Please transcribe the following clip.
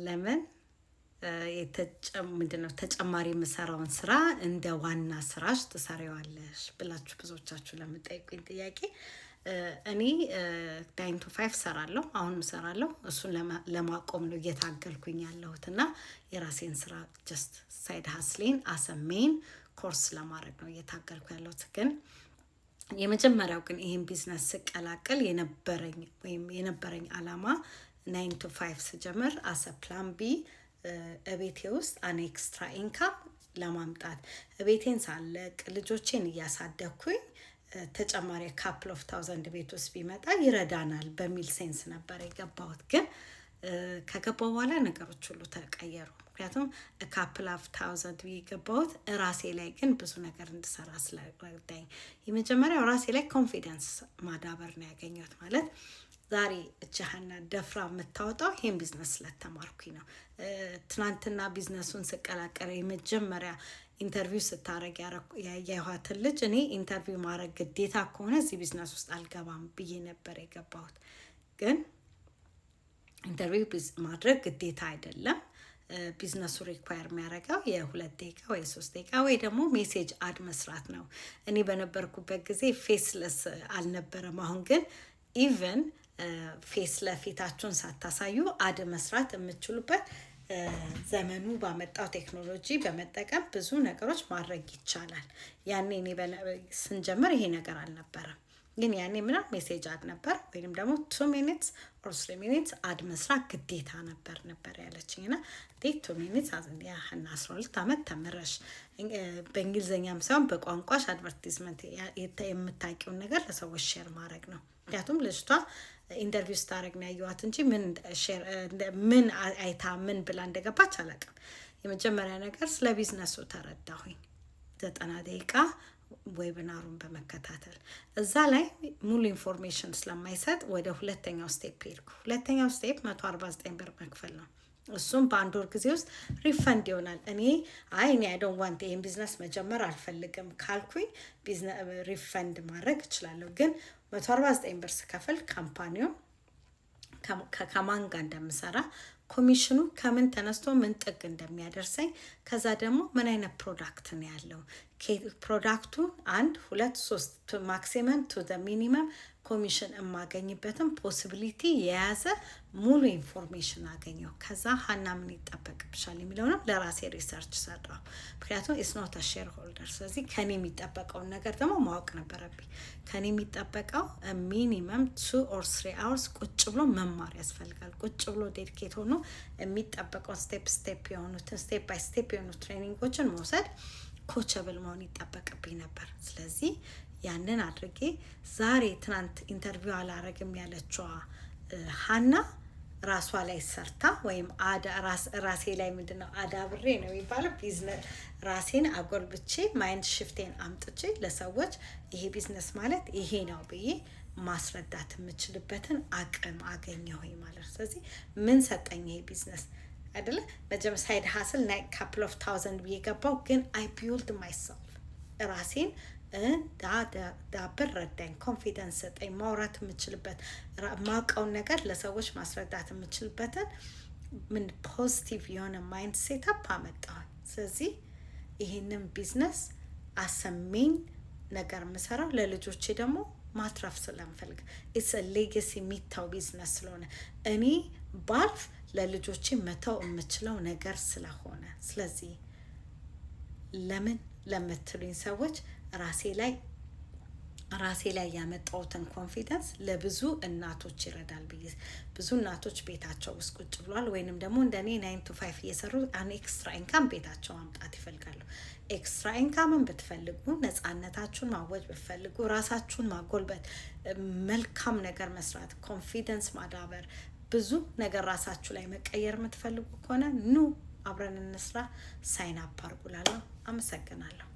ለምን ምንድነው ተጨማሪ የምሰራውን ስራ እንደ ዋና ስራሽ ትሰሪዋለሽ ብላችሁ ብዙዎቻችሁ ለምትጠይቁኝ ጥያቄ፣ እኔ 9 to 5 ሰራለሁ፣ አሁንም ሰራለሁ። እሱን ለማቆም ነው እየታገልኩኝ ያለሁት እና የራሴን ስራ just side hustle ኤን as a main course ለማድረግ ነው እየታገልኩ ያለሁት። ግን የመጀመሪያው ግን ይህን ቢዝነስ ስቀላቀል የነበረኝ ወይም የነበረኝ አላማ 9 to 5 ስጀምር as a plan B እቤቴ ውስጥ an extra income ለማምጣት፣ እቤቴን ሳለቅ ልጆቼን እያሳደግኩኝ ተጨማሪ couple of thousand ቤት ውስጥ ቢመጣ ይረዳናል በሚል sense ነበር የገባሁት። ግን ከገባሁ በኋላ ነገሮች ሁሉ ተቀየሩ። ምክንያቱም couple of thousand ብዬ የገባሁት ራሴ ላይ ግን ብዙ ነገር እንድሰራ ስለረዳኝ፣ የመጀመሪያው ራሴ ላይ confidence ማዳበር ነው ያገኘሁት። ማለት ዛሬ እቺ ሀና ደፍራ የምታወጣው ይሄን ቢዝነስ ስለተማርኩኝ ነው። ትናንትና ቢዝነሱን ስቀላቀል የመጀመሪያ interview ስታረግ ያየኋትን ልጅ እኔ interview ማድረግ ግዴታ ከሆነ እዚህ ቢዝነስ ውስጥ አልገባም ብዬ ነበር የገባሁት። ግን interview ማድረግ ግዴታ አይደለም። ቢዝነሱ require የሚያደርገው የ2 ደቂቃ ወይ 3 ደቂቃ ወይ ደግሞ message ad መስራት ነው። እኔ በነበርኩበት ጊዜ faceless አልነበረም። አሁን ግን even face ለፊታችሁን ሳታሳዩ ad መስራት የምትችሉበት ዘመኑ ባመጣው ቴክኖሎጂ በመጠቀም ብዙ ነገሮች ማድረግ ይቻላል። ያኔ እኔ ስንጀምር ይሄ ነገር አልነበረም። ግን ያኔ ምና message ad ነበር ወይንም ደግሞ 2 minutes or 3 minutes ad መስራት ግዴታ ነበር ነበር ያለችኝ። እና እንዴት 2 minutes እና 12 ዓመት ተምረሽ በእንግሊዝኛም ሳይሆን በቋንቋሽ advertisement የምታውቂውን ነገር ለሰዎች share ማድረግ ነው። ምክንያቱም ልጅቷ interview ስታደርግ ነው ያየኋት እንጂ ምን አይታ ምን ብላ እንደገባች አላውቅም። የመጀመሪያ ነገር ስለ ቢዝነሱ ተረዳሁኝ። 90 ደቂቃ webinar ኡን በመከታተል እዛ ላይ ሙሉ information ስለማይሰጥ ወደ ሁለተኛው step ሄድኩ። ሁለተኛው step 149 ብር መክፈል ነው። እሱም በአንድ ወር ጊዜ ውስጥ refund ይሆናል። እኔ አይ እኔ I don't want፣ ይሄን ቢዝነስ መጀመር አልፈልግም ካልኩኝ refund ማድረግ እችላለሁ። ግን 149 ብር ስከፍል company ው ከማን ጋር እንደምሰራ፣ ኮሚሽኑ ከምን ተነስቶ ምን ጥግ እንደሚያደርሰኝ፣ ከዛ ደግሞ ምን አይነት product ነው ያለው፣ product ኡ አንድ፣ ሁለት፣ ሶስት maximum to minimum commission የማገኝበትን possibility የያዘ ሙሉ information አገኘሁ። ከዛ ሀና ምን ይጠበቅብሻል የሚለውንም ለራሴ research ሰራሁ። ምክንያቱም it's not shareholder። ስለዚህ ከኔ የሚጠበቀውን ነገር ደግሞ ማወቅ ነበረብኝ። ከኔ የሚጠበቀው minimum 2 or 3 hours ቁጭ ብሎ መማር ያስፈልጋል። ቁጭ ብሎ dedicate ሆኖ የሚጠበቀውን step step የሆኑትን step by step የሆኑ training ኦችን መውሰድ፣ coachable መሆን ይጠበቅብኝ ነበር። ስለዚህ ያንን አድርጌ ዛሬ ትናንት interview አላረግም ያለችዋ ሀና ራሷ ላይ ሰርታ ወይም ራሴ ላይ ምንድነው አዳብሬ ነው የሚባለው፣ ቢዝነስ ራሴን አጎልብቼ mind shift ኤን አምጥቼ ለሰዎች ይሄ ቢዝነስ ማለት ይሄ ነው ብዬ ማስረዳት የምችልበትን አቅም አገኘሁኝ ማለት ነው። ስለዚህ ምን ሰጠኝ ይሄ ቢዝነስ አይደለ? መጀመሪያ side hustle ናይ couple of thousand ብዬ ገባው፣ ግን I build myself፣ ራሴን ዳብር ረዳኝ፣ confidence ሰጠኝ፣ ማውራት የምችልበት፣ ማውቀውን ነገር ለሰዎች ማስረዳት የምችልበትን ምን positive የሆነ mind setup አመጣሁኝ። ስለዚህ ይህንን ቢዝነስ as a main ነገር የምሰራው ለልጆቼ ደግሞ ማትረፍ ስለምፈልግ፣ it's legacy የሚተው ቢዝነስ ስለሆነ፣ እኔ ባልፍ ለልጆቼ መተው የምችለው ነገር ስለሆነ፣ ስለዚህ ለምን ለምትሉኝ ሰዎች ራሴ ላይ ያመጣሁትን confidence ለብዙ እናቶች ይረዳል ብዬ፣ ብዙ እናቶች ቤታቸው ውስጥ ቁጭ ብሏል ወይንም ደግሞ እንደ እኔ 9 to 5 እየሰሩ an extra income ቤታቸው ማምጣት ይፈልጋሉ። Extra income ን ብትፈልጉ፣ ነፃነታችሁን ማወጅ ብትፈልጉ፣ ራሳችሁን ማጎልበት፣ መልካም ነገር መስራት፣ confidence ማዳበር፣ ብዙ ነገር ራሳችሁ ላይ መቀየር የምትፈልጉ ከሆነ ኑ አብረን እንስራ። Sign up አድርጉ እላለሁ። አመሰግናለሁ።